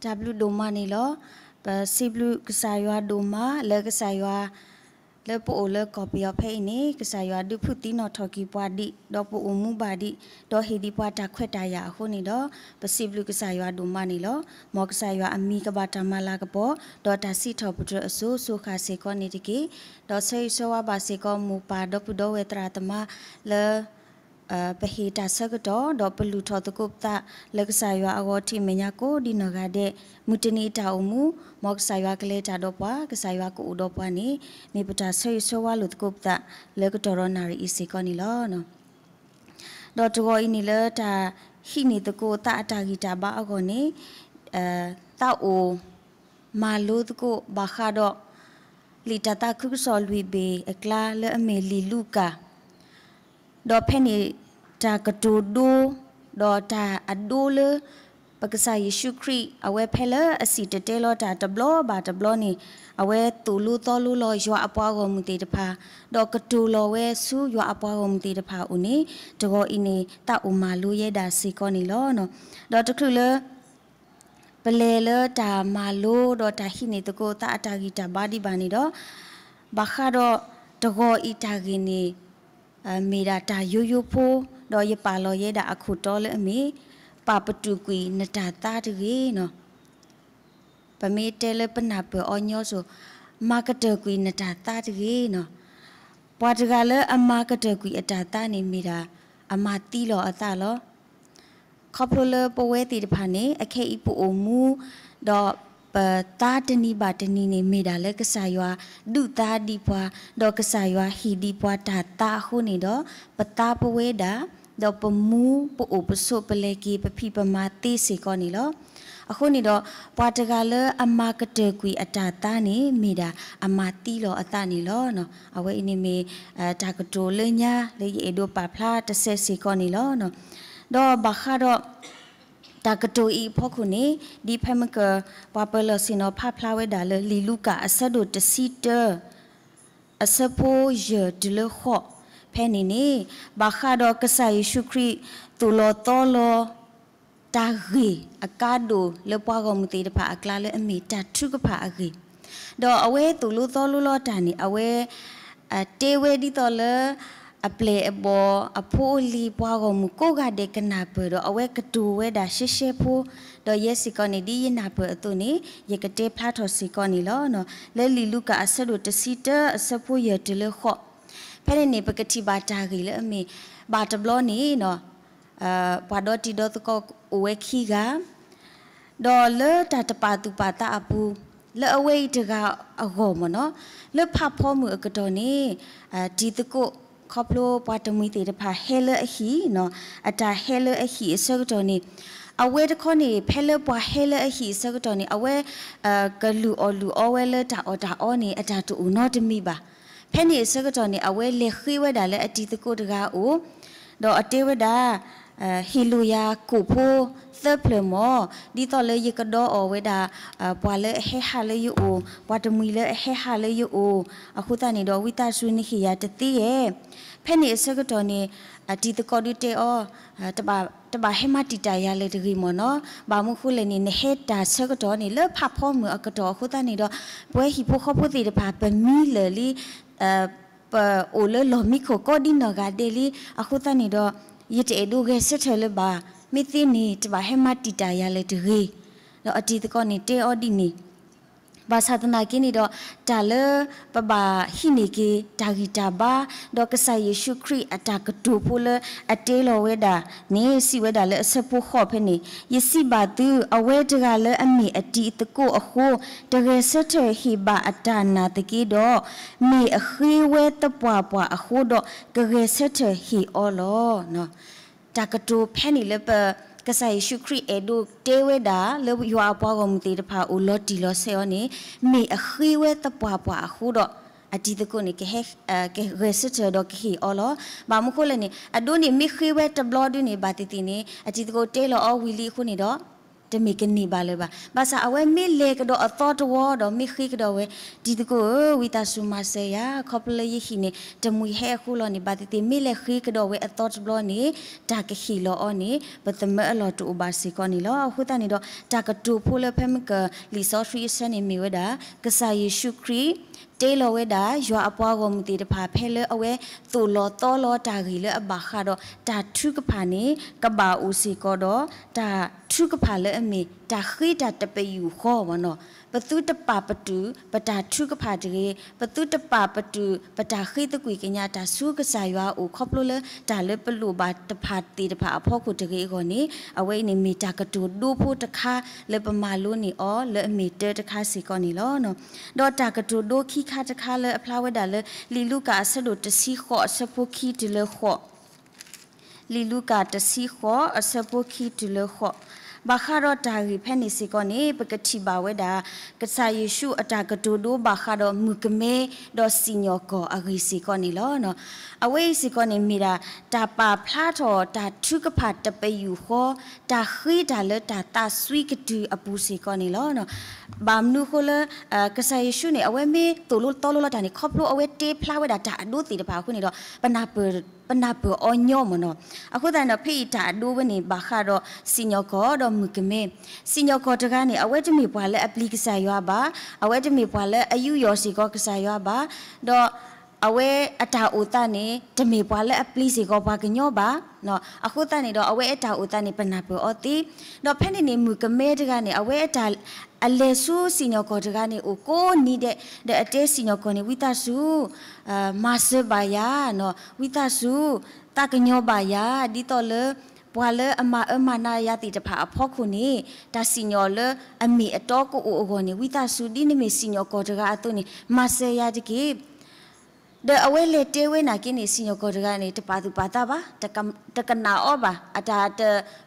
တၢ်ဘျုးဒိၣ်မးန့ၣ်လီၤ. ပစံးဘျုးကစၢ်ယွၤဒိၣ်မးလၢကစၢ်ယွၤ လၢပအိၣ်လၢကီၢ်ပယီၤဖဲအံၤန့ၣ် ကစၢ်ယွၤဒုးဖုးသံနီၣ်ထီၣ်က့ၤပှၤဒံး ဒီးပအိၣ်မူဘၣ်ဒံး ဒီးဟ့ၣ်ဒံးပှၤတၢ်ခွဲးတၢ်ယာ်အဃိန့ၣ်ဒီး ပစံးဘျုးကစၢ်ယွၤဒိၣ်မးန့ၣ်လီၤ. မ်ကစၢ်ယွၤအမံၤကဘၣ်တၢ်မၤလၤကပီၤ ဒီးတၢ်စံးထီၣ်ပတြၢၤအစိၤစိၤဃၣ်စ့ၢ်ကီးန့ၣ်တက့ၢ်. ဒီးဆၢဂ့ၤဆၢဝါဘၣ်စ့ၢ်ကီးမိၢ်ပၢ်ဒီပုၢ်ဒီဝဲၢ်သရၣ်သမါလၢ ပဟ့ၣ်တၢ်ဆၢကတီၢ် ဒီးပလုၢ်ထီၣ်သကိးပသးလၢကစၢ်ယွၤအဂီၢ်ထံးမဲာ်ညါကိးဒ်နီၢ်ဂၤဒဲး, မုၢ်တနံၤအတၢ်အိၣ်မူ, မ်ကစၢ်ယွၤကလဲၤတၢ်ဒီးပှၤ, ကစၢ်ယွၤကအိၣ်ဒီးပှၤန့ၣ် မ့ၢ်ပတၢ်ဆၢဂ့ၤဆၢဝါလိာ်သကိးပသး လၢကတီၢ်ဒီးနၣ်ရံၣ်အံၤစ့ၢ်ကီးန့ၣ်လီၤ. ဒီးတဂီၤအံၤန့ၣ်လၢတၢ်ဟံးန့ၢ်သကိးသးအတၢ်ဂံၢ်တၢ်ဘါအဂီၢ်န့ၣ် သးအိၣ်မၤလိသကိးဘၣ်ဃးဒီး လံာ်တၢ်သးခုကစီၣ်လွံၢ်ဘ့ၣ်အကျါလၢအမ့ၢ်လံာ်လူၤကၣ် ဒီးဖဲန့ၣ် တၢ်ကတိၤဒိ ဒီးတၢ်အဒိလၢ ပကစၢ်ယ့ၣ်ၡူးခရံာ် အဝဲဖဲလၢအစံၣ်တဲၤတဲလီၤတၢ်တဘျီဘၣ်တဘျီန့ၣ် အဝဲသိၣ်လိသီလိလီၤယွၤအပှၤဂီၢ်မုၢ်သ့ၣ်တဖၣ်, ဒီးကတိၤလီၤဝဲဆူယွၤအပှၤဂီၢ်မုၢ်သ့ၣ်တဖၣ်အအိၣ်န့ၣ် တဂီၤအံၤန့ၣ် သးအိၣ်မၤလိယဲဒၣ်စ့ၢ်ကီးန့ၣ်လီၤ. ဒီးတချုးလၢ ပလဲၤလၢတၢ်မၤလိဒီးတၢ်ဟံးန့ၢ်သကိးသးအတၢ်ဂံၢ်တၢ်ဘါဒံးဘၣ်န့ၣ်ဒီး ဘၣ်ဃးဒီးတဂီၤအံၤတၢ်ဂ့ၢ်န့ၣ် မ့ၢ်ဒၣ်တၢ်ယိယိဖိ, ဒီးယပာ်လီၤယဲဒၣ်အခိၣ်တီလၢအမ့ၢ် ပာ်ပတုာ်ကွံာ်နတၢ်သါတဂ့ၤနီၤ. ပမ့ၢ်တဲလၢပနၢ်ပၢၢ်အီၤညီစိၤ, မၤကတၢၢ်ကွံာ်နတၢ်သါတဂ့ၤနီၤ. ပှၤတဂၤလၢအမၤကတၢၢ်ကွံာ်အတၢ်သါန့ၣ်မ့ၢ်ဒၣ် အမၤသံလီၤအသးလီၤ. ခီဖျိလၢပဝဲသ့ၣ်တဖၣ်န့ၣ် အခဲအံၤပအိၣ်မူ ဒီးပသါတနံၤဘၣ်တနံၤန့ၣ် မ့ၢ်ဒၣ်လၢကစၢ်ယွၤဒုးသါဒံးပှၤ, ဒီးကစၢ်ယွၤဟ့ၣ်ဒံးပှၤတၢ်သါအဃိန့ၣ်ဒီး ပသါပဝဲဒၣ်, ဒီးပမူပအိၣ်ပဆိးပလဲၤက့ၤပဖံးပမၤသ့စ့ၢ်ကီးန့ၣ်လီၤ. အဃိန့ၣ်ဒီး ပှၤတဂၤလၢအမၤကတၢၢ်ကွံာ်အတၢ်သါန့ၣ် မ့ၢ်ဒၣ်အမၤသံလီၤအသးန့ၣ်လီၤ. အဝဲအံၤန့ၣ်မ့ၢ် တၢ်ကတိၤလၢညါလၢယအဲၣ်ဒိးပာ်ဖျါတစဲးစ့ၢ်ကီးန့ၣ်လီၤ. ဒီးဘၣ်ဃးဒီး တၢ်ကတိၤအံၤအဖီခိၣ်န့ၣ် ဒ်ဖဲမုၢ်ကၢၢ် ပှၤပၢၤလီၢ်ဆ့ၣ်နီၤဖးဖျါဝဲဒၣ်လၢလံာ်လူၤကၣ်အဆၢဒိၣ်တဆံတၢ အဆၢဖိယဲၢ်တုၤလၢဃိး ဖဲန့ၣ်န့ၣ် ဘၣ်ဃးဒီးကစၢ်ယ့ၣ်ၡူးခရံာ် သိၣ်လီၤသီလီၤ တၢ်ဂ့ၢ်အကါဒိၣ်လၢပှၤဂီၢ်မုၢ်သ့ၣ်တဖၣ်အကျါလၢအမ့ၢ်တၢ်ထုကဖၣ်အဂ့ၢ်, ဒီးအဝဲသိၣ်လိသီလိလီၤတၢ်န့ၣ် အဝဲ တဲဝဲဒ်သိးလၢ အပျဲၢ်အဘီၣ်အဖိအလံၤပှၤဂီၢ်မုၢ်ကိးဂၤဒဲးကနၢ်ပၢၢ်ဒီး အဝဲကတိၤဝဲဒၣ်ရှဲရှဲဖိ, ဒီးယဲစ့ၢ်ကီးန့ၣ် ဒ်ယနၢ်ပၢၢ်အသိးန့ၣ် ယကတဲဖျါထီၣ်စ့ၢ်ကီးန့ၣ်လီၤ. လၢလံာ်လူၤကၣ်အဆၢဒိၣ်တဆံတၢ အဆၢဖိယဲၢ်တုၤလၢဃိး, ဖဲန့ၣ်န့ၣ် ပကထံၣ်ဘၣ်တၢ်ဂ့ၢ်လၢအမ့ၢ် ဘၣ်တဘျီန့ၣ် ပှၤဒီတံၤဒီသကိးအိၣ်ဝဲခံဂၤ ဒီးလၢတၢ်တပာ်သူၣ်ပာ်သးအပူၤ လၢအဝဲအံၤတဂၤအဂီၢ်မ့ၢ်နီၤ, လၢဖးဖီမုၢ်အကတီၢ်န့ၣ် တံၤသကိး ခီဖျိပှၤတမှံၤသ့ၣ်တဖၣ်ဟဲလၢအဟံၣ်နီၤ, အတၢ်ဟဲလၢအဟံၣ်အဆၢကတီၢ်န့ၣ် အဝဲတခီန့ၣ် ဖဲလၢပှၤဟဲလၢအဟံၣ်အဆၢကတီၢ်န့ၣ် အဝဲ ကလုၢ်အီၣ်လုၢ်အီဝဲလၢတၢ်အီၣ်တၢ်အီန့ၣ် အတၢ်တအိၣ်နီတမံၤဘၣ်. ဖဲန့ၣ်အဆၢကတီၢ်န့ၣ် အဝဲလဲၤဃ့ဝဲဒၣ်လၢအတံၤသကိးတဂၤအအိၣ်, ဒီးအတဲဝဲဒၣ် ဟ့ၣ်လိာ်ယၤကိၣ်ဖိသၢဖျၢၣ်မ့ၢ်, ဒ်သိးလၢယကဒီအီၣ်ဝဲဒၣ် ပှၤလၢအဟဲဟးလၢယအိၣ်, ပှၤတမှံၤလၢအဟဲဟးလၢယအိၣ်, အဃိသတးန့ၣ်ဒီး ဝံသးစူၤနဟ့ၣ်ယၤတသ့ဧါ. ဖဲန့ၣ်အဆၢကတီၢ်န့ၣ် တံၤသကိးဒုးတဲအီၤ, တဘၣ်ဟဲမၤတံာ်တာ်ယၤလၢၤတဂ့ၤမ့ၢ်နီၤ, ဘၣ်မနုၤဃိလဲၣ်န့ၣ် နဟဲတၢ်ဆၢကတီၢ်န့ၣ် လၢဖးဖီမုၢ်အကတီၢ်အဃိသတးန့ၣ်ဒီး ပဝဲဟံၣ်ဖိဃီဖိသ့ၣ်တဖၣ် ပမံလၢာ်လံ ပအိၣ်လၢလီၢ်မံခိၣ်ကိးဒ်နီၢ်ဂၤဒဲးလံ, အဃိသတးန့ၣ်ဒီး ယတအဲၣ်ဒိးဂဲၤဆၢထၢၣ်လၢၤဘၣ်, မ့ၢ်သ့န့ၣ် တဘၣ်ဟဲမၤတံာ်တာ်ယၤလၢၤတဂ့ၤ. ဒီးအတံၤသကိးန့ၣ်တဲအီၤဒ်န့ၣ်, ဘၣ်ဆၣ်သနာ်က့န့ၣ်ဒီး တၢ်လၢပဘၣ်ဟံးန့ၢ်က့ၤတၢ်ဂံၢ်တၢ်ဘါ, ဒီးကစၢ်ယ့ၣ်ၡူးခရံာ်အတၢ်ကတိၤဖိလၢအတဲလီၤဝဲဒၣ်န့ၣ် စံးဝဲဒၣ်လၢအဆၢဖိဃိးဖဲန့ၣ်, ယစံးဘၣ်သု, အဝဲတဂၤလၢအမ့ၢ်အတံၤသကိးအဃိ တဂဲၤဆၢထၢၣ်ဟ့ၣ်ဘၣ်အတၢ်နာ်သက့ဒီး, မ့ၢ်အဃ့ဝဲသပှၢ်ပှၢ်အဃိဒီး ကဂဲၤဆၢထၢၣ်ဟ့ၣ်အီၤလီၤ. တၢ်ကတိၤဖဲန့ၣ်လၢပ ကစၢ်ယ့ၣ်ၡူးခရံာ်အဲၣ်ဒိးတဲဝဲဒၣ် လၢယွၤအပှၤဂီၢ်မုၢ်သ့ၣ်တဖၣ်အိၣ်လီၤတံၢ်လီၤဆဲးအီၤန့ၣ် မ့ၢ်အဃ့ဝဲသပှၢ်ပှၢ်အဃိဒီး အတံၤသကိးန့ၣ် ကဂဲၤဆၢထၢၣ်ဒီးကဟ့ၣ်အီၤလီၤ. ဘၣ်မနုၤဃိလဲၣ်န့ၣ် အဒိန့ၣ် မ့ၢ်ဃ့ဝဲတဘျီဒုန့ၣ် ဘၣ်သ့ၣ်သ့ၣ်န့ၣ် အတံၤသကိးတဲလီၤအီၤဝံၤလံအဃိန့ၣ်ဒီး တမ့ၢ်ကန့ၢ်ဘၣ်လၢၤဘၣ်. ဘၣ်ဆၣ်အဝဲမ့ၢ်လဲၤကဒီးအသီတဝီဒီး မ့ၢ်ဃ့ကဒီးဝဲ, တံၤသကိးဧၢ, ဝံသးစူၤမၤစၢၤယၤ, ခီဖျိလၢယဟံၣ်န့ၣ် တမှံၤဟဲအဃိလီၤန့ၣ်, ဘၣ်သ့ၣ်သ့ၣ် မ့ၢ်လဲၤဃ့ကဒီးဝဲအသီတဘျီန့ၣ်, တၢ်ကဟ့ၣ်လီၤအီၤန့ၣ် ပသမၢအလီၢ်တအိၣ်ဘၣ်စ့ၢ်ကီးန့ၣ်လီၤ. အဃိသတးန့ၣ်ဒီး တၢ်ကတိၤဖိလၢဖဲမုၢ်က လံာ်စီဆှံအဆၢန့ၣ်မ့ၢ်ဝဲဒၣ် ကစၢ်ယ့ၣ်ၡူးခရံာ် တ့လီၤဝဲဒၣ် ယွၤအပှၤဂီၢ်မုၢ်သ့ၣ်တဖၣ် ဖဲလၢအဝဲသိၣ်လီၤသီလီၤတၢ်ဂ့ၢ်လၢအဘၣ်ဃးဒီး တၢ်ထုကဖၣ်န့ၣ် ကဘၣ်အိၣ်စ့ၢ်ကီးဒီး တၢ်ထုကဖၣ်လၢအမ့ၢ် တၢ်ဃ့တၢ်တပယူာ်ဃီမ့ၢ်နီၤ. ပသုတပာ်ပတုာ်ပတၢ်ထုကဖၣ်တဂ့ၤ, ပသုတပာ်ပတုာ်ပတၢ်ဃ့သကွံာ်ကညးတၢ်ဆူကစၢ်ယွၤအအိၣ် ခီဖျိလၢတၢ်လၢပလိၣ်ဘၣ်တဖၣ်သ့ၣ်တဖၣ်အဖီခိၣ်တဂ့ၤအဂီၢ်န့ၣ်, အဝဲအံၤန့ၣ်မ့ၢ်တၢ်ကတိၤဒိဖိတခါလၢပမၤလိန့ၢ်အီၤလၢအမ့ၢ်တၢတခါစ့ၢ်ကီးန့ၣ်လီၤ. ဒီးတၢ်ကတိၤဒိခံခါတခါလၢအဖျါဝဲဒၣ်လၢ လံာ်လူၤကၣ်အဆၢဒိၣ်တဆံဃိးအဆၢဖိခံတုၤလၢဃိး လံာ်လူၤကၣ်တဆံဃိးအဆၢဖိခံတုၤလၢဃိး, ဘၣ်ဃးဒီးတၢ်ဂ့ၢ်ဖဲန့ၣ်စ့ၢ်ကီးန့ၣ် ပကထံၣ်ဘၣ်ဝဲဒၣ် ကစၢ်ယ့ၣ်ၡူးအတၢ်ကတိၤဒိဘၣ်ဃးဒီးမုၣ်ကမဲဒီးစံၣ်ညီၣ်ကွီၢ်အဂ့ၢ်စ့ၢ်ကီးန့ၣ်လီၤ. အဝဲအံၤစ့ၢ်ကီးန့ၣ် မ့ၢ်ဒၣ်တၢ်ပာ်ဖျါထီၣ်တၢ်ထုကဖၣ်တပယူာ်ဃီ, တၢ်ဃ့တၢ်လၢတၢ်သးစွံကတုၤအပူၤစ့ၢ်ကီးန့ၣ်လီၤ. ဘၣ်မနုၤအဃိလၢ ကစၢ်ယ့ၣ်ၡူးန့ၣ် အဝဲမ့ၢ်သိၣ်လိသီလိလီၤတၢ်န့ၣ် ခီဖျိအဝဲတ့ဖျါဝဲဒၣ်တၢ်အဒိသ့ၣ်တဖၣ်အဃိန့ၣ်ဒီး ပနၢ်ပၢၢ်အီၤညီမ့ၢ်နီၤ. အဃိသတးန့ၣ်ဒီး ဖဲအံၤတၢ်အဒိဝဲန့ၣ် ဘၣ်ဃးဒီးစံၣ်ညီၣ်ကွီၢ်ဒီးမုၣ်ကမဲ, စံၣ်ညီၣ်ကွီၢ်တဂၤန့ၣ် အဝဲတမ့ၢ်ပှၤလၢအပျံၤကစၢ်ယွၤဘၣ်, အဝဲတမ့ၢ်ပှၤလၢအယူးယီၣ်စ့ၢ်ကီးကစၢ်ယွၤဘၣ်, ဒီးအဝဲအတၢ်အိၣ်သးန့ၣ် တမ့ၢ်ပှၤလၢအပျံၤစ့ၢ်ကီးပှၤကညီဘၣ်. အဃိသတးန့ၣ်ဒီး အဝဲအတၢ်အိၣ်သးန့ၣ် ပနၢ်ပၢၢ်အီၤသ့, ဒီးဖဲန့ၣ်န့ၣ် မုၣ်ကမဲတဂၤန့ၣ် အဝဲအတၢ် အလဲၤဆူစံၣ်ညီၣ်ကွီၢ်တဂၤန့ၣ်အိၣ်ကိးနံၤဒဲး, ဒီးအတဲစံၣ်ညီၣ်ကွီၢ်န့ၣ် ဝံသးစူၤ မၤစၢၤဘၣ်ယၤ, ဝံသးစူၤ သးကညီၤဘၣ်ယၤ, ဒ်သိးလၢ ပှၤလၢအမၤအၢမၤနးယၤသ့ၣ်တဖၣ်အဖီခိၣ်န့ၣ် တၢ်စံၣ်ညီၣ်လၢအမ့ၢ်အတီကအိၣ်အဂီၢ်န့ၣ် ဝံသးစူၤ ဒ်နမ့ၢ်စံၣ်ညီၣ်ကွီၢ်တဂၤအသိးန့ၣ် မၤစၢၤယၤတက့ၢ်. ဒီးအဝဲလဲၤတဲဝဲနာ်က့န့ၣ် စံၣ်ညီၣ်ကွီၢ်တဂၤန့ၣ် တပာ်သူၣ်ပာ်သးဘၣ်, တကနၣ်အီၤဘၣ်, အတၢ်တ,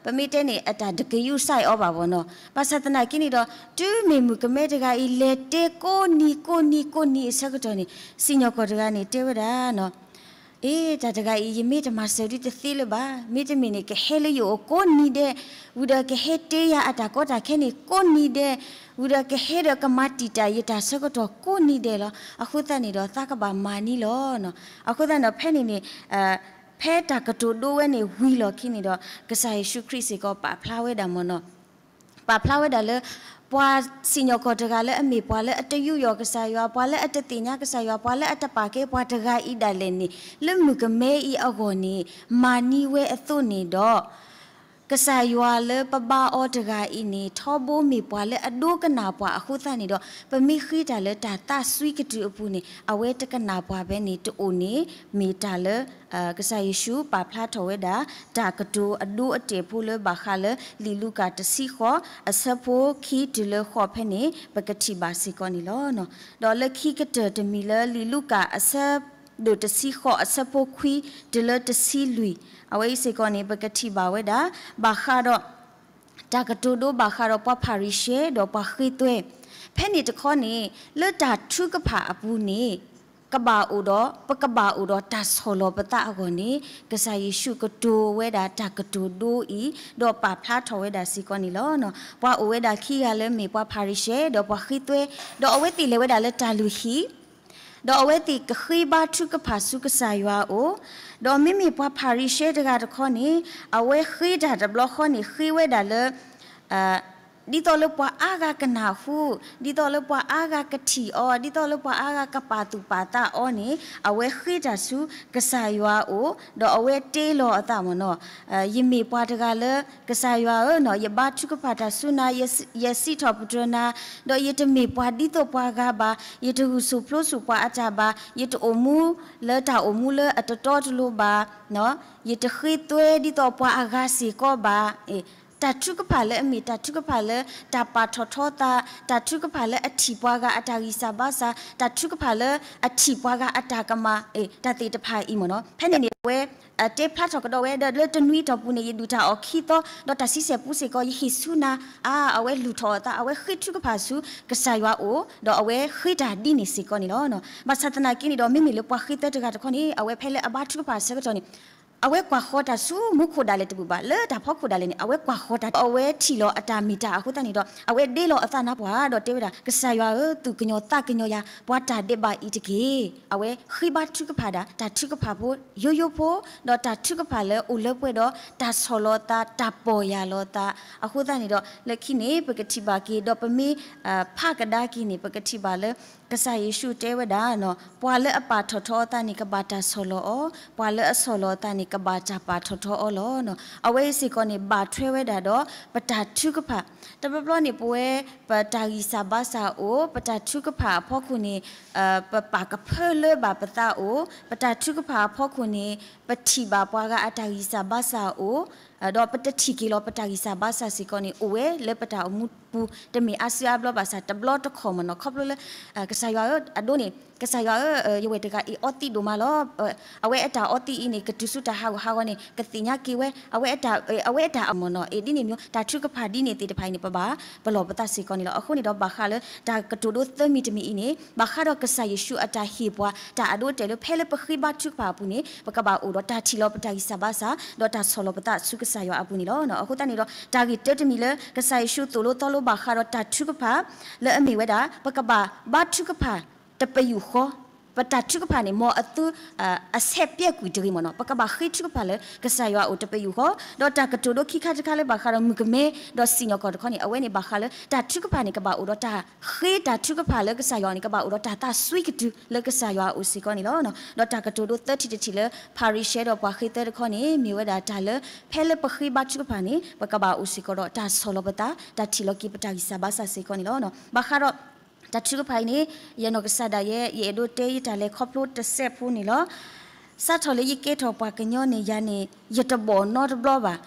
ပမ့ၢ်တဲန့ၣ် အတၢ်တကယူးစဲအီၤဘၣ်ဘၣ်နီၤ. ဘၣ်ဆၣ်သနာ်က့န့ၣ်ဒီး တုၤမ့ၢ်မုၣ်ကမဲတဂၤအံၤ လဲၤတဲကိးနံၤကိးနံၤကိးနံၤအဆၢကတီၢ်န့ၣ် စံၣ်ညီၣ်ကွီၢ်တဂၤန့ၣ် တဲဝဲဒၣ်နီၤ အ့ တၢ်တဂၤအံၤ ယမ့ၢ်တမၤစၢၤဒုတသ့လၢၤဘၣ်. မ့တမ့ၢ်န့ၣ် ကဟဲလၢယအိၣ်ကိးနံၤဒဲး, ဝံၤဒီးကဟဲတဲယၤအတၢ်ကီတၢ်ခဲန့ၣ်ကိးနံၤဒဲး, ဝံၤဒီးကဟဲဒီးကမၤတံာ်တာ်ယတၢ်ဆၢကတီၢ်ကိးနံၤဒဲးလီၤ. အဃိသတးန့ၣ်ဒီး သးကဘၣ်မၤန့ၢ်လီၤ. အဃိသတးန့ၣ်ဒီး ဖဲန့ၣ်န့ၣ် ဖဲတၢ်ကတိၤဒိဝဲန့ၣ်ဝံၤလီၢ်ခံန့ၣ်ဒီး ကစၢ်ယ့ၣ်ၡူးခရံာ်စ့ၢ်ကီးပာ်ဖျါဝဲဒၣ်မ့ၢ်နီၤ ပာ်ဖျါဝဲဒၣ်လၢ ပှၤစံၣ်ညီၣ်ကွီၢ်တဂၤလၢအမ့ၢ်ပှၤလၢအတယူးယီၣ်ကစၢ်ယွၤ, ပှၤလၢအတသ့ၣ်ညါကစၢ်ယွၤ, ပှၤလၢအတပာ်ကဲပှၤတဂၤအံၤဒၣ်လဲာ်န့ၣ် လၢမုၣ်ကမဲအံၤအဂီၢ်န့ၣ် မၤန့ၢ်ဝဲအသိးန့ၣ်ဒီး ကစၢ်ယွၤလၢပဘါအီၤတဂၤအံၤန့ၣ် ထီဘိမ့ၢ်ပှၤလၢအဒိကနၣ်ပှၤအဃိသတးန့ၣ်ဒီး ပမ့ၢ်ဃ့တၢ်လၢတၢ်သးစွံကတုၤအပူၤန့ၣ် အဝဲတကနၣ်ပှၤဖဲန့ၣ်တအိၣ်န့ၣ် မ့ၢ်တၢ်လၢ ကစၢ်ယ့ၣ်ၡူးပာ်ဖျါထီၣ်ဝဲဒၣ် တၢ်ကတိၤအဒိအတဲာ်ဖိလၢဘၣ်ဃးလၢ လံာ်လူၤကၣ်တဆံဃိး အဆၢဖိခံတုၤလၢဃိးဖဲန့ၣ် ပကထံၣ်ဘၣ်စ့ၢ်ကီးန့ၣ်လီၤ. ဒီးလၢခံကတၢၢ်တမံၤလၢ လံာ်လူၤကၣ်အဆၢဒိၣ်တဆံဃိး အဆၢဖိခွံတုၤလၢတဆံလွံၢ် အဝဲအံၤစ့ၢ်ကီးန့ၣ် ပကထံၣ်ဘၣ်ဝဲဒၣ် ဘၣ်ဃးဒီး တၢ်ကတိၤဒိဘၣ်ဃးဒီးပှၤဖၤရံၤၡဲ ဒီးပှၤဃ့သွဲ ဖဲန့ၣ်တခီန့ၣ် လၢတၢ်ထုကဖၣ်အပူၤန့ၣ် ကဘၣ်အိၣ်ဒီး ပကဘၣ်အိၣ်ဒီးတၢ်ဆီၣ်လီၤပသးအဂီၢ်န့ၣ် ကစၢ်ယ့ၣ်ၡူးကတိၤဝဲဒၣ်တၢ်ကတိၤဒိအံၤ ဒီးပာ်ဖျါထီၣ်ဝဲဒၣ်စ့ၢ်ကီးန့ၣ်လီၤ. ပှၤအိၣ်ဝဲဒၣ်ခံဂၤလၢမ့ၢ်ပှၤဖၤရံၤၡဲ ဒီးပှၤဃ့သွဲ ဒီးအဝဲသ့ၣ်လဲၤဝဲဒၣ်လၢတၢ်လုၢ်ဟံၣ် ဒီးအဝဲသ့ၣ်ကဃ့ဘါထုကဖၣ်ဆူကစၢ်ယွၤအအိၣ်, ဒီးမ့မ့ၢ်ပှၤဖၤရံၤၡဲတဂၤတခီန့ၣ် အဝဲဃ့တၢ်တဘျီဃီန့ၣ် ဃ့ဝဲဒၣ်လၢ ဒ်သိးလၢပှၤအါဂၤကနၢ်ဟူ, ဒ်သိးလၢပှၤအါဂၤကထံၣ်အီၤ, ဒ်သိးလၢပှၤအါဂၤကပာ်သူၣ်ပာ်သးအီၤန့ၣ် အဝဲဃ့တၢ်ဆူကစၢ်ယွၤအအိၣ်, ဒီးအဝဲတ့လီၤအသးမ့ၢ်နီၤ, ယမ့ၢ်ပှၤတဂၤလၢ ကစၢ်ယွၤဧၢ, ယဘါထုကဖၣ်တၢ်ဆူနၤ, ယစံးထီၣ်ပတြၢၤနၤ, ဒီးယတမ့ၢ်ပှၤဒ်သိးပှၤဂၤဘၣ်, ယတဂုာ်ဆူၣ်ပျိဆူၣ်ပှၤအတၢ်ဘၣ်, ယတအိၣ်မူလၢတၢ်အိၣ်မူလၢအတတီတလိၤဘၣ်, ယတဃ့သွဲဒ်သိးပှၤအဂၤစ့ၢ်ကီးဘၣ်. တၢ်ထုကဖၣ်လၢအမ့ၢ် တၢ်ထုကဖၣ်လၢတၢ်ပာ်ထီၣ်ထီသး, တၢ်ထုကဖၣ်လၢအထံၣ်ပှၤဂၤအတၢ်ဂံၢ်စၢ်ဘါစၢ်, တၢ်ထုကဖၣ်လၢအထံၣ်ပှၤဂၤအတၢ်ကမၣ်, တၢ်သ့ၣ်တဖၣ်အံၤမ့ၢ်နီၤ. ဖဲန့ၣ်န့ၣ် အဝဲ တဲဖျါထီၣ်ကဒီးဝဲ ဒီးလၢတနွံအတီၢ်ပူၤန့ၣ် ယဒုၣ်တၢ်အီၣ်ခံသီ, ဒီးတၢ်ဆံဆဲၣ်ပူၤစ့ၢ်ကီး ယဟ့ၣ်ဆူနၤ, အါ အဝဲလူၤထီၣ်အသး, အဝဲဃ့ထုကဖၣ်ဆူကစၢ်ယွၤအအိၣ်, ဒီးအဝဲဃ့တၢ်ဒ်န့ၣ်စ့ၢ်ကီးန့ၣ်လီၤ. ဘၣ်ဆၣ်သနာ်က့န့ၣ်ဒီး မ့မ့ၢ်လၢပှၤဃ့သွဲတဂၤတခီန့ၣ် အဝဲဖဲလၢအဘါထုကဖၣ်အဆၢကတီၢ်န့ၣ် အဝဲကွၢ်ဃီၤတၢ်ဆူမူခိၣ်ဒၣ်လဲာ်တဘူၣ်ဘၣ်, လၢတၢ်ဖီခိၣ်ဒၣ်လဲာ်န့ၣ် အဝဲကွၢ်ဃီၤတၢ်, အဝဲထံၣ်လီၤအတၢ်မ့ၢ်တၢ်အဃိသတးန့ၣ်ဒီး အဝဲဒ့လီၤအသးနါပှၢ်ဒီးတဲဝဲဒၣ်, ကစၢ်ယွၤဧၢ, သူၣ်ကညီၤသးကညီၤယၤ, ပှၤတၢ်ဒဲးဘးအံၤတက့ၢ်. အဝဲဃ့ဘါထုကဖၣ်ဒၣ် တၢ်ထုကဖၣ်ဖိယိယိဖိ, ဒီးတၢ်ထုကဖၣ်လၢအိၣ်လၢပှဲၤဒီး တၢ်ဆီၣ်လီၤသး တၢ်ပီၢ်ယၢ်လီၤသး အဃိသတးန့ၣ်ဒီး လၢခံန့ၣ် ပကထံၣ်ဘၣ်က့ၤ ဒီးပမ့ၢ်ဖးကဒါက့ၤန့ၣ် ပကထံၣ်ဘၣ်လၢ ကစၢ်ယ့ၣ်ၡူးတဲဝဲဒၣ်, ပှၤလၢအပာ်ထီၣ်ထီအသးန့ၣ် ကဘၣ်တၢ်ဆီၣ်လီၤအီၤ, ပှၤလၢအဆီၣ်လီၤအသးန့ၣ် ကဘၣ်တၢ်ပာ်ထီၣ်ထီအီၤလီၤ. အဝဲအံၤစ့ၢ်ကီးန့ၣ် ဘၣ်ထွဲဝဲဒၣ်ဒီး ပတၢ်ထုကဖၣ်, တဘျီဘျီန့ၣ် ပဝဲ ပတၢ်ဂံၢ်စၢ်ဘါစၢ်အိၣ်, ပတၢ်ထုကဖၣ်အဖီခိၣ်န့ၣ် ပပာ်ကဖၢလၢဘၣ်ပသးအိၣ်, ပတၢ်ထုကဖၣ်အဖီခိၣ်န့ၣ် ပထံၣ်ဘၣ်ပှၤဂၤအတၢ်ဂံၢ်စၢ်ဘါစၢ်အိၣ်, ဒီးပတထံၣ်က့ၤလီၤပတၢ်ဂံၢ်စၢ်ဘါစၢ်စ့ၢ်ကီးန့ၣ် အိၣ်ဝဲလၢပတၢ်အိၣ်မူပူၤ တမ့ၢ်အါစုအါဘျီဘၣ်ဆၣ် တဘျီတခီၣ်မ့ၢ်နီၤ, ခီဖျိလၢ ကစၢ်ယွၤဧၢ, အဒိန့ၣ် ကစၢ်ယွၤဧၢ, ယဝဲၢ်တဂၤအံၤအီသံးဒိၣ်မးလီၤ. အဝဲအတၢ်အီသံးအံၤန့ၣ် ကတုၤဆူတၢ်ဟးဂီၤဟးဂီၤန့ၣ် ကသ့ၣ်ညါက့ၤဝဲ, အဝဲအတၢ် အဝဲအတၢ်အမ့ၢ်နီၤ, အ့ၣ်ဒ်န့ၣ်မ့ၢ် တၢ်ထုကဖၣ်ဒ်န့ၣ်သ့ၣ်တဖၣ်အံၤန့ၣ် ပဘၣ်ပလီၢ်ပသးစ့ၢ်ကီးန့ၣ်လီၤ. အဃိန့ၣ်ဒီး ဘၣ်ဃးလၢတၢ်ကတိၤဒိသၢမံၤတမံၤအံၤန့ၣ် ဘၣ်ဃးဒီးကစၢ်ယ့ၣ်ၡူးအတၢ်ဟ့ၣ်ပှၤ တၢ်အဒိအတဲာ်လၢ ဖဲလၢပဃ့ဘါထုကဖၣ်အပူၤန့ၣ် ပကဘၣ်အိၣ်ဒီးတၢ်ထံၣ်လီၤပတၢ်ဂံၢ်စၢ်ဘါစၢ် ဒီးတၢ်ဆီၣ်လီၤပသးဆူကစၢ်ယွၤအပူၤန့ၣ်လီၤ. အဃိသတးန့ၣ်ဒီး တၢ်ဂ့ၢ်တၢတမံၤလၢ ကစၢ်ယ့ၣ်ၡူးသိၣ်လိသီလိဘၣ်ဃးဒီးတၢ်ထုကဖၣ် လၢအမ့ၢ်ဝဲဒၣ် ပကဘၣ်ဘါထုကဖၣ်တပယူာ်ဃီ, ပတၢ်ထုကဖၣ်န့ၣ် မ်အသု အဆဲးပျဲကွံာ်တဂ့ၤမ့ၢ်နီၤ, ပကဘၣ်ဃ့ထုကဖၣ်လၢကစၢ်ယွၤအအိၣ်တပယူာ်ဃီ, ဒီးတၢ်ကတိၤဒိခံခါတခါလၢဘၣ်ဃးဒီးမုၣ်ကမဲ ဒီးစံၣ်ညီၣ်ကွီၢ်တခီန့ၣ် အဝဲန့ၣ်ဘၣ်ဃးလၢတၢ်ထုကဖၣ်န့ၣ် ကဘၣ်အိၣ်ဒီးတၢ်ဃ့တၢ်ထုကဖၣ်လၢကစၢ်ယွၤန့ၣ် ကဘၣ်အိၣ်ဒီးတၢ်သးစွံကတုၤလၢကစၢ်ယွၤအအိၣ်စ့ၢ်ကီးန့ၣ်လီၤ. ဒီးတၢ်ကတိၤဒိသၢထံၣ်တထံၣ်လၢ ဖၤရံၤၡဲဒီးပှၤဃ့သၢတခီန့ၣ် မ့ၢ်ဝဲဒၣ်တၢ်လၢ ဖဲလၢပဃ့ဘါထုကဖၣ်န့ၣ် ပကဘၣ်အိၣ်စ့ၢ်ကီးဒီးတၢ်ဆီၣ်လီၤပသး တၢ်ထံၣ်လီၤက့ၤပတၢ်ဂံၢ်စၢ်ဘါစၢ်စ့ၢ်ကီးန့ၣ်လီၤ. ဘၣ်ဃးဒီး တၢ်ထုကဖၣ်အံၤန့ၣ် ယနီၢ်ကစၢ်ဒၣ်ယဲ ယအဲၣ်ဒိးတဲယတၢ်လဲၤခီဖျိတစဲးဖိန့ၣ်လီၤ. စးထီၣ်လၢယကဲထီၣ်ပှၤကညီန့ၣ် ယၤန့ၣ် ယတဘီၣ်နီတဘျီဘၣ်.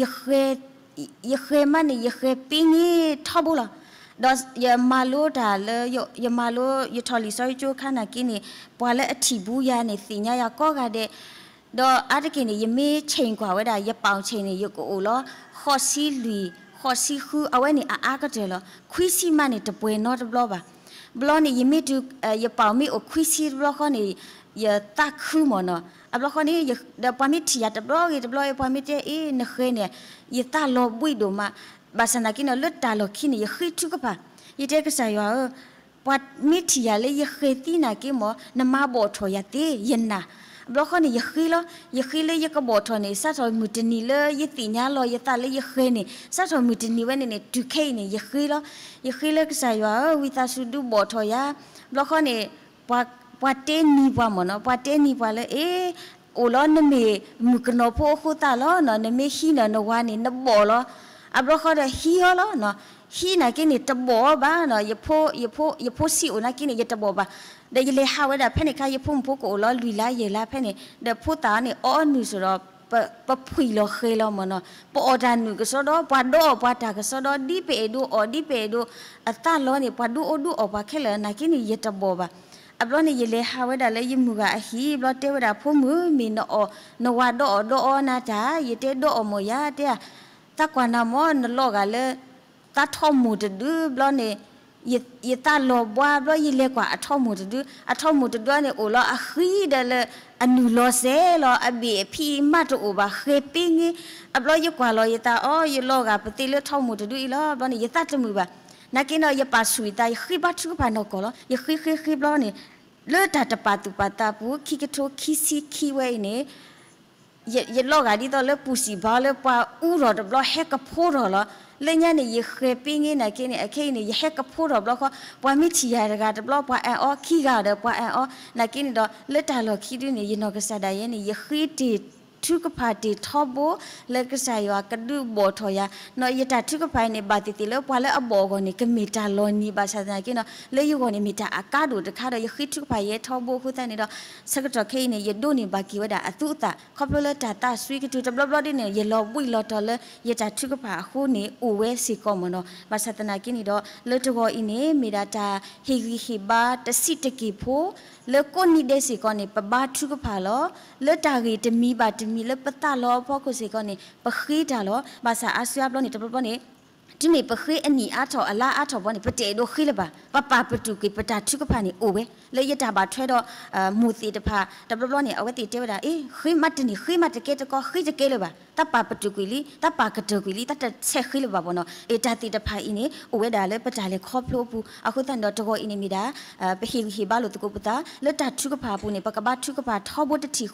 ယဃဲၤမးန့ၣ် ယဃဲၤပ့န့ၢ်ထီဘိလီၤ. ဒီးယမၤလိတၢ်လၢ ယမၤလိ ယထီၣ်လံာ်စီဆှံကၠိခါနာ်က့န့ၣ် ပှၤလၢအထံၣ်ဘူးယၤန့ၣ် သ့ၣ်ညါယၤကိးဂၤဒဲး ဒီးအါတက့ၢ်န့ၣ် ယမ့ၢ်ဆ့ၣ်ကွၢ်ဝဲဒၣ် ယပာ်အီၤဆ့ၣ်န့ၣ် ယကအိၣ်လီၤ ဃိးဆံလွံၢ် ဃိးဆံဃု အဝဲန့ၣ်အအါကတၢၢ်လီၤ. ခွံဆံမးန့ၣ် တပှဲၤနီတဘျီဘၣ်. ဘျီန့ၣ် ယမ့ၢ်တုၤ ယပာ်အီၤမ့ၢ်အိၣ်ခွံဆံတဘျီဃီန့ၣ် ယသးခုမ့ၢ်နီၤ. အဘျီဃီန့ၣ် ဒီးပှၤမ့ၢ်ထံၣ်ယၤတဘျီဂ့ၤတဘျီ ပှၤမ့ၢ်တဲအ့ၣ် နဃဲၤန့ၣ် ယသးလီၤဘှံးဒိၣ်မး. ဘၣ်ဆၣ်သနာ်က့န့ၣ် လၢတၢ်လီၢ်ခံန့ၣ် ယဃ့ထုကဖၣ်, ယတဲကစၢ်ယွၤဧၢ ပှၤမ့ၢ်ထံၣ်ယၤလၢယဃဲၤသံနာ်က့မ့ၢ် နမၤဘီၣ်ထီၣ်ယၤသ့ ယနာ်. ဘျီဃီန့ၣ် ယဃ့လီၤ. ယဃ့လၢယကဘီၣ်ထီၣ်န့ၣ် စးထီၣ်မုၢ်တနံၤလၢယသ့ၣ်ညါလီၤယသးလၢယဃဲၤန့ၣ် စးထီၣ်မုၢ်တနံၤဝဲန့ၣ်န့ၣ် တုၤခဲအံၤန့ၣ် ယဃ့လီၤ. ယဃ့လၢကစၢ်ယွၤဧၢ ဝံသးစူၤဒုးဘီၣ်ထီၣ်ယၤ. ဘျီဃီန့ၣ် ပှၤတဲနံၤပှၤမ့ၢ်နီၤ, ပှၤတဲနံၤပှၤလၢ အ့ၣ် အိၣ်လီၤနမ့ၢ်မုၣ်ကနီၤဖိအဃိသတးလီၤနီၤ, နမ့ၢ်ဟံးန့ၣ် နဝၤန့ၣ် နဘီၣ်လီၤ. အဘျီဃီဒီးဟံးအီၤလီၤနီၤ. ဟံးနာ်က့န့ၣ် တဘီၣ်အီၤဘၣ်နီၤ, ယဖိ ယဖိ ယဖိဆံးအိၣ်နာ်က့န့ၣ် ယတဘီၣ်ဘၣ်. ဒီးယလဲၤဟးဝဲဒၣ်ဖဲန့ၣ်ခါ ယဖိမုၣ်ဖိကအိၣ်လီၤလွံၢ်လါယဲၢ်လါဖဲန့ၣ် ဒီးဖိသၣ်န့ၣ် အီနုၢ်စိၤဒီး ပ ပဖှံၣ်လီၤဃဲၤလီၤမ့ၢ်နီၤ, ပအီၣ်တၢ်နုၢ်ကစီဒီ ပှၤဒီးအီၣ်ပှၤတၢ်ကစီဒီ ဒ်ပအဲၣ်ဒိးအီၣ် ဒ်ပအဲၣ်ဒိးအသးလီၤန့ၣ် ပှၤဒုးအိၣ်ဒုးအီၣ်ပှၤခဲလၢာ်နာ်က့န့ၣ် ယတဘီၣ်ဘၣ်. အဘျီန့ၣ် ယလဲၤဟးဝဲဒၣ်လၢယမုၢ်ဂၤအဟံၣ် ဘျီတဲဝဲဒၣ် ဖိမုၣ် မ့ၢ်နအီၣ် နဝၤဒီးအီၣ်ဒီးအီနၤတၢ် ယတဲဒီးအီၣ်မ့ၢ်ယၤတဲ သးကွၢ်နၤမ့ၢ် နလီၤဂာ်လၢ သးထီၣ်မိၢ်တဒု ဘျီန့ၣ် ယ ယသးလီၤဘှါ ဘျီယလဲၤကွၢ် အထီၣ်မိၢ်တဒု အထီၣ်မိၢ်တဒုန့ၣ် အိၣ်လီၤအဃံဒီးလၢ အနုၢ်လီၤစဲးလီၤ အဘ့ၣ်အဖံးအံၤမးတအိၣ်ဘၣ် ဃဲၤပ့န့ၣ်. အဘျီယကွၢ်လီၤယသးအီၤ ယလီၤဂာ်ပသ့လၢထီၣ်မိၢ်တဒုအံၤလီၤ ဘျီန့ၣ် ယသးတမုာ်ဘၣ်. နာ်က့န့ၣ် ယပာ်ဆူၣ်ယသး ယဃ့ဘါထုကဖၣ်နီၢ်ကီၢ်လီၤ. ယဃ့ဃ့ဃ့ဘျီန့ၣ် လၢတၢ်တပာ်သူၣ်ပာ်သးပူၤ ခံကထိခံဆံခံဝဲအံၤန့ၣ် ယ ယလီၤဂာ်ဒ်သိးလၢပူၤစံၣ်ဘါလၢပှၤအူထီၣ်တဘျီ ဟဲကဖိထီၣ်လီၤ. လၢညါန့ၣ် ယဃဲၤပ့န့ၣ်နာ်က့န့ၣ် အခဲအံၤန့ၣ် ယဟဲကဖိထီၣ်ဘျီဃီ ပှၤမ့ၢ်ထံၣ်ယၤတဂၤတဘျီ ပှၤအၢၣ်အီၤ ခံဂၤဒီးပှၤအၢၣ်အီၤ နာ်က့န့ၣ်ဒီး လၢတၢ်လီၢ်ခံဒုန့ၣ် ယနီၢ်ကစၢ်ဒၣ်ယဲန့ၣ် ယဃ့တ့ၢ်ထုကဖၣ်တ့ၢ်ထီဘိ လၢကစၢ်ယွၤကဒုးဘီၣ်ထီၣ်ယၤ နီၢ်ယတၢ်ထုကဖၣ်အံၤန့ၣ် ဘၣ်သ့ၣ်သ့ၣ်လၢပှၤလၢအဘီၣ်အဂီၢ်န့ၣ် ကမ့ၢ်တၢ်လီၤနံၤဘၣ်ဆၣ်သနာ်က့နီၢ် လၢယဂီၢ်န့ၣ် မ့ၢ်တၢ်အကါဒိၣ်တခါဒီး ယဃ့ထုကဖၣ်ယဲထီဘိအဃိသတးန့ၣ်ဒီး ဆၢကတီၢ်ခဲအံၤန့ၣ် ယဒိးန့ၢ်ဘၣ်က့ၤဝဲဒၣ်အသူအသၣ် ခီဖျိလၢတၢ်သးစွံကတုၤတဘျီဘျီဒ်န့ၣ် ယလီၤဘှံးလီၤတီၤလၢယတၢ်ထုကဖၣ်အဃိန့ၣ် အိၣ်ဝဲစ့ၢ်ကီးမ့ၢ်နီၢ်. ဘၣ်ဆၣ်သနာ်က့န့ၣ်ဒီး လၢတဂီၤအံၤန့ၣ် မ့ၢ်ဒၣ်တၢ်ဟ့ၣ်ဂံၢ်ဟ့ၣ်ဘါတဆံးတက့ၢ်ဖိ လၢကိးနံၤဒဲးစ့ၢ်ကီးန့ၣ် ပဘါထုကဖၣ်လီၤ. လၢတၢ်ဂ့ၢ်တမံၤဘၣ်တမံၤလၢပသးလီၤအဖီခိၣ်စ့ၢ်ကီးန့ၣ် ပဃ့တၢ်လီၤ. ဘၣ်ဆၣ်အါစုအါဘျီန့ၣ် တဘျီဘျီန့ၣ် တုၤမ့ၢ်ပဃ့အနံၣ်အါထီၣ်အလါအါထီၣ်ဘီန့ၣ် ပတအဲၣ်ဒိးဃ့လၢၤဘၣ်, ပပာ်ပတုာ်ကွံာ်ပတၢ်ထုကဖၣ်န့ၣ်အိၣ်ဝဲ, လၢယတၢ်ဘၣ်ထွဲဒီး မိၢ်သ့ၣ်တဖၣ် တဘျီဘျီန့ၣ် အဝဲသ့ၣ်တဲဝဲဒၣ် အ့ ဃ့မးတန့ၢ် ဃ့မးတကဲတကီ ဃ့တကဲလၢၤဘၣ်, တၢ်ပာ်ပတုာ်ကွံာ်လံ တၢ်ပာ်ကတၢၢ်ကွံာ်လံ တၢ်တဆဲးဃ့လၢၤဘၣ်ဘီနီၤ, အ့ တၢ်သ့ၣ်တဖၣ်အံၤန့ၣ် အိၣ်ဝဲဒၣ်လၢပတၢ်လဲၤခီဖျိအပူၤ, အဃိသတးန့ၣ်ဒီး တဂီၤအံၤန့ၣ်မ့ၢ်ဒၣ် ပဟ့ၣ်ဂံၢ်ဟ့ၣ်ဘါလိာ်သကိးပသး လၢတၢ်ထုကဖၣ်အပူၤန့ၣ် ပကဘါထုကဖၣ်ထီဘိတထံၣ်ဃီ,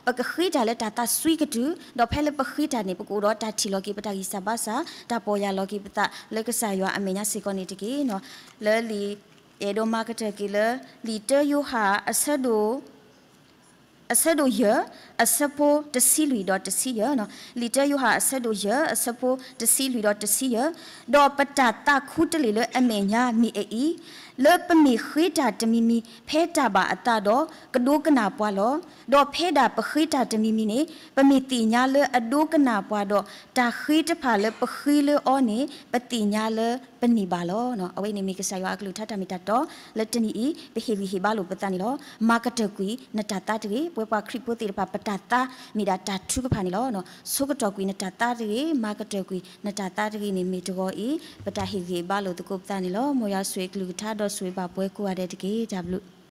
ပကဃ့တၢ်လၢတၢ်သးစွံကတုၢ်, ဒီးဖဲလၢပဃ့တၢ်န့ၣ် ပကအိၣ်ဒီးတၢ်ထံၣ်လီၤက့ၤပတၢ်ဂံၢ်စၢ်ဘါစၢ်, တၢ်ပီၢ်ယၢ်လီၤက့ၤပသး လၢကစၢ်ယွၤအမဲာ်ညါစ့ၢ်ကီးန့ၣ်တက့ၢ်. လၢလံာ် အဲၣ်ဒိးမၤကတၢၢ်က့ၤလၢ လံာ်တၢယိၤဟၣ် အဆၢဒိၣ်ယဲၢ် အဆၢဖိတဆံလွံၢ်ဒီးတဆံယဲၢ်, လံာ်တၢယိၤဟၣ် အဆၢဒိၣ်ယဲၢ် အဆၢဖိတဆံလွံၢ်ဒီးတဆံယဲၢ်, ဒီးပတၢ်သးခူတလ့ၢ်လၢအမဲာ်ညါမ့ၢ်အအံၤ, လၢပမ့ၢ်ဃ့တၢ်တမံၤမံၤ ဖဲတၢ်ဘၣ်အသးဒီး ကဒိကနၣ်ပှၤလီၤ. ဒီးဖဲဒၣ်ပဃ့တၢ်တမံၤမံၤန့ၣ် ပမ့ၢ်သ့ၣ်ညါလၢအဒိကနၣ်ပှၤဒီး တၢ်ဃ့တဖၣ်လၢပဃ့လၢအီၤန့ၣ် ပသ့ၣ်ညါလၢပန့ၢ်ဘၣ်လီၤ. အဝဲန့ၣ်မ့ၢ်ကစၢ်ယွၤအကလုၢ်ကထါတၢ်မ့ၢ်တၢ်တီ လၢတနံၤအံၤ ပဟ့ၣ်ဂံၢ်ဟ့ၣ်ဘါလိာ်ပသးန့ၣ်လီၤ. မၤကတၢၢ်ကွံာ်နတၢ်သါတဂ့ၤ. ပဝဲပှၤခရံာ်ဖိသ့ၣ်တဖၣ် ပတၢ်သါမ့ၢ်ဒၣ်တၢ်ထုကဖၣ်န့ၣ်လီၤ. ဆိကတီၢ်ကွံာ်နတၢ်သါတဂ့ၤ, မၤကတၢၢ်ကွံာ်နတၢ်သါတဂ့ၤန့ၣ် မ့ၢ်တဂီၤအံၤ ပတၢ်ဟ့ၣ်ဂံၢ်ဟ့ၣ်ဘါလိာ်သကိးပသးန့ၣ်လီၤ. မ်ယွၤဆိၣ်ဂ့ၤအကလုၢ်ကထါ ဒီးဆိၣ်ဂ့ၤဘၣ်ပှၤကိးဂၤဒဲးတက့ၢ်. တၢ်ဘျုး